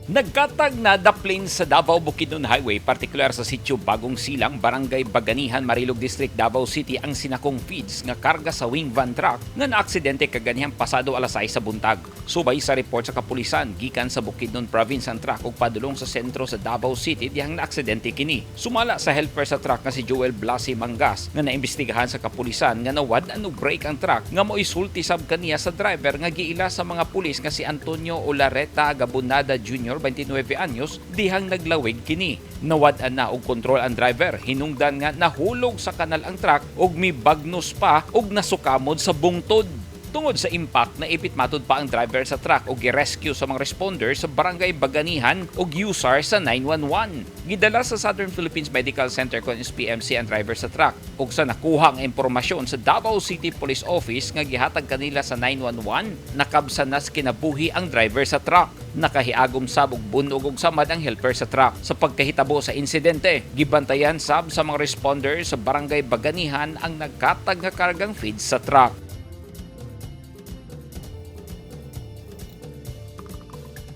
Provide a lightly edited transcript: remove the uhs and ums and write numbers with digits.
Nagkatag na daplin sa Davao Bukidnon Highway, partikular sa sitio Bagong Silang, Barangay Baganihan, Marilog District, Davao City ang sinakong feeds nga karga sa wing van truck nga naaksidente kaganihang pasado alas 6 sa buntag. Subay sa report sa kapulisan, gikan sa Bukidnon Province ang truck ug padulong sa sentro sa Davao City dihang naaksidente kini. Sumala sa helper sa truck nga si Joel Blasi Mangas nga naimbestigahan sa kapulisan nga nawad-an og brake ang truck nga mo'y sulti sab kaniya sa driver nga giila sa mga pulis nga si Antonio Olareta Gabunada Jr., 29 anyos, dihang naglawig kini. Nawad-an na og kontrol ang driver, hinungdan nga nahulog sa kanal ang truck ug mibagnos pa ug nasukamod sa bungtod. Tungod sa impact, naipit matud pa ang driver sa truck ug gi-rescue sa mga responders sa Barangay Baganihan ug usar sa 911. Gidala sa Southern Philippines Medical Center kon SPMC ang driver sa truck ug sa nakuha ang impormasyon sa Davao City Police Office nga gihatag kanila sa 911, nakabsan na sa kinabuhi ang driver sa truck. Nakahiagom sab og bunog og samad ang helper sa truck. Sa pagkahitabo sa insidente, gibantayan sab sa mga responders sa Barangay Baganihan ang nagkatag nga kargang feeds sa truck.